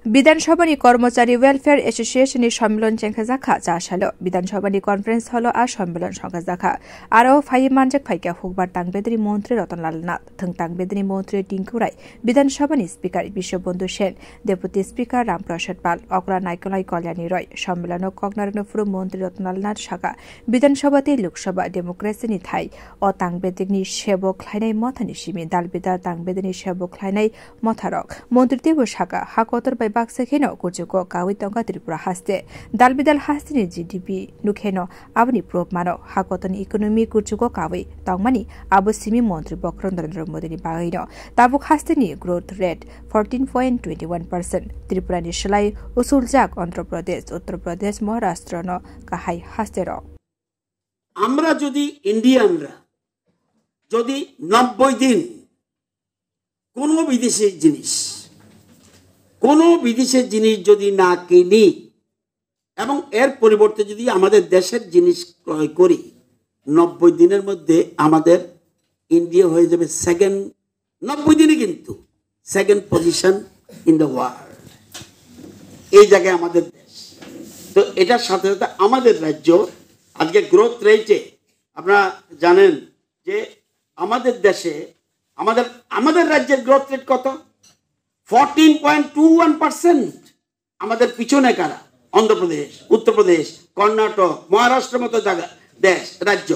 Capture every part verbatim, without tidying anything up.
Bidhan Sabhani Kormochari Welfare Association ni sommilon chengkhajakha cha salo. Bidhan Sabhani Conference Hall o a sommilon songkhajakha. Aro phaiwi manjak phaikha hukbar tangbedri montri Ratan Lal Nath, thwng tangbedri montri Tinku Rai, Bidhan Sabhani Speaker Biswabandhu Sen, Deputy Speaker Ram Prasad Pal, okra naikolai Kalyani Roy. Sommilono koknarwkno phuru montri Ratan Lal Nath saka, Bidhan Sabha tei Lok Sabha democracy ni thai o tangbedrni sebo khlainai mothani simi dal bidal tangbedrni sebo khlainai motharok. Montri teibo saka, ha kotor bai baksa kheno kuchugo kawi tongkha Tripura haste. Dal bidal hasteni G D P nukheno aboni proof mano. Ha kotorni economy kuchugo kawi tongmani abo simi montri bokhorok Narendra Modini bagwino. Tabuk hasteni growth rate fourteen point twenty one percent. Tripurani slai usuljak Andhra Pradesh, Uttar Pradesh, Maharashtra no kahai hasterok. আমরা যদি ইন্ডিয়ানরা যদি নব্বই দিন কোনো বিদেশি জিনিস, কোনো বিদেশি জিনিস যদি না কিনি এবং এর পরিবর্তে যদি আমাদের দেশের জিনিস ক্রয় করি, নব্বই দিনের মধ্যে আমাদের ইন্ডিয়া হয়ে যাবে সেকেন্ড, নব্বই দিনে কিন্তু second position in the world. এই জায়গায় আমাদের দেশ। তো এটার সাথে সাথে আমাদের রাজ্য আজকে গ্রোথ রেটে, আপনারা জানেন যে আমাদের দেশে, আমাদের আমাদের রাজ্যের গ্রোথ রেট কত? Fourteen point two one percent. আমাদের পিছনে কারা? অন্ধ্রপ্রদেশ, উত্তরপ্রদেশ, কর্ণাটক, মহারাষ্ট্রের মতো জায়গা, দেশ, রাজ্য,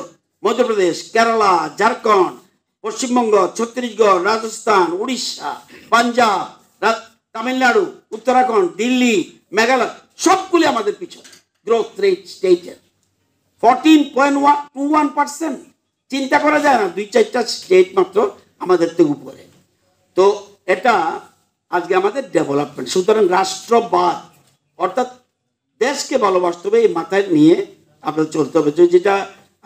মধ্যপ্রদেশ, কেরালা, ঝাড়খণ্ড, পশ্চিমবঙ্গ, ছত্তিশগড়, রাজস্থান, উড়িষ্যা, পাঞ্জাব, রা- তামিলনাড়ু, উত্তরাখণ্ড, দিল্লি, মেঘালয়, সবগুলি আমাদের পিছনে। গ্রোথ রেট স্টেটের fourteen point two one percent. চিন্তা করা যায় না, দুই চারটা স্টেট মাত্র আমাদের থেকে উপরে। তো এটা আজকে আমাদের ডেভেলপমেন্ট। সুতরাং রাষ্ট্রবাদ অর্থাৎ দেশকে ভালোবাসতে হবে, এই মাথায় নিয়ে আপনাদের চলতে হবে। যে যেটা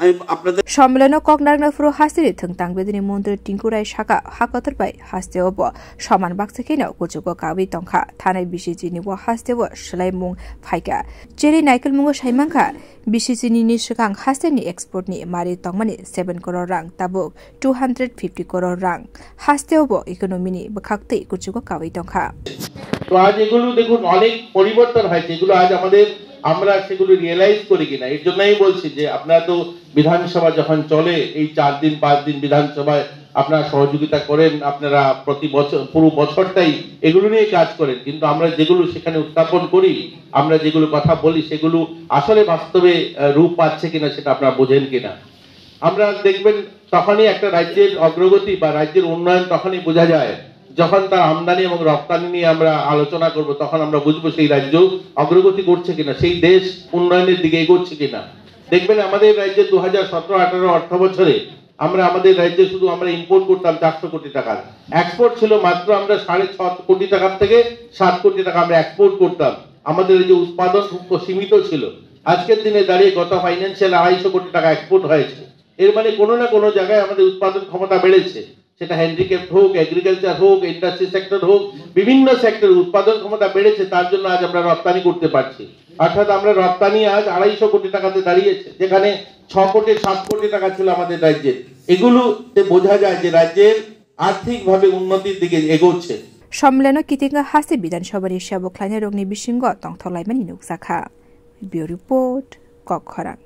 আমি আপনাদের Sommilono koknarwkno phuru hasteni thwng tangbedini montri Tinku Rai saka, ha kotor bai haste obo soman baksa kheno kuchugo kawi tongkha. Thanai B C C ni o haste o swlaimung phaikha. Cheri naikolmungo saimankha, B C C ni ni swkang hasteni export ni mari tongmani seven crore rang, tabuk two hundred fifty crore rang. Haste obo economy ni bwkhak tei kuchugo kawi tongkha. তো আজ এগুলো দেখুন অনেক পরিবর্তন হয়েছে, এগুলো আজ আমাদের, আমরা সেগুলো রিয়েলাইজ করি কিনা। এর জন্যই বলছি যে আপনারা তো বিধানসভা যখন চলে, এই চার দিন পাঁচ দিন বিধানসভায় আপনারা সহযোগিতা করেন, আপনারা প্রতি বছর, পুরো বছরটাই এগুলো নিয়ে কাজ করেন, কিন্তু আমরা যেগুলো সেখানে উত্থাপন করি, আমরা যেগুলো কথা বলি, সেগুলো আসলে বাস্তবে আহ, রূপ পাচ্ছে কিনা সেটা আপনারা বোঝেন কিনা। আমরা দেখবেন, তখনই একটা রাজ্যের অগ্রগতি বা রাজ্যের উন্নয়ন তখনই বোঝা যায়, যখন তার আমদানি এবং রপ্তানি নিয়ে আমরা আলোচনা করব, তখন আমরা বুঝবো সেই রাজ্য অগ্রগতি করছে কিনা, সেই দেশ উন্নয়নের দিকে এগোচ্ছে কিনা। দেখবেন, আমাদের রাজ্যে দু হাজার সতেরো আঠারো অর্থ বছরে আমরা আমাদের রাজ্যে শুধু আমরা ইম্পোর্ট করতাম চারশো কোটি টাকার, এক্সপোর্ট ছিল মাত্র আমরা সাড়ে ছ কোটি টাকার থেকে সাত কোটি টাকা আমরা এক্সপোর্ট করতাম। আমাদের এই যে উৎপাদন খুব সীমিত ছিল, আজকের দিনে দাঁড়িয়ে গত ফাইন্যান্সিয়াল আড়াইশো কোটি টাকা এক্সপোর্ট হয়েছে। এর মানে কোনো না কোনো জায়গায় আমাদের উৎপাদন ক্ষমতা বেড়েছে, সেটা হ্যান্ডিক্রাফট হোক, এগ্রিকালচার হোক, ইন্ডাস্ট্রি সেক্টর হোক, বিভিন্ন সেক্টর উৎপাদন ক্ষমতা বেড়েছে, তার জন্য আজ আমরা রপ্তানি করতে পারছি। অর্থাৎ আমরা রপ্তানি আজ আড়াইশো কোটি টাকাতে দাঁড়িয়েছে, যেখানে ছ কোটি সাত কোটি টাকা ছিল আমাদের রাজ্যের। এগুলোতে বোঝা যায় যে রাজ্যের আর্থিকভাবে উন্নতির দিকে এগোচ্ছে। Sommilono kitingo haste Bidhan Sabhani sebo khlainairokni bisingo tongthok laimani nukjakha. Bureau Report, Kokkhorang.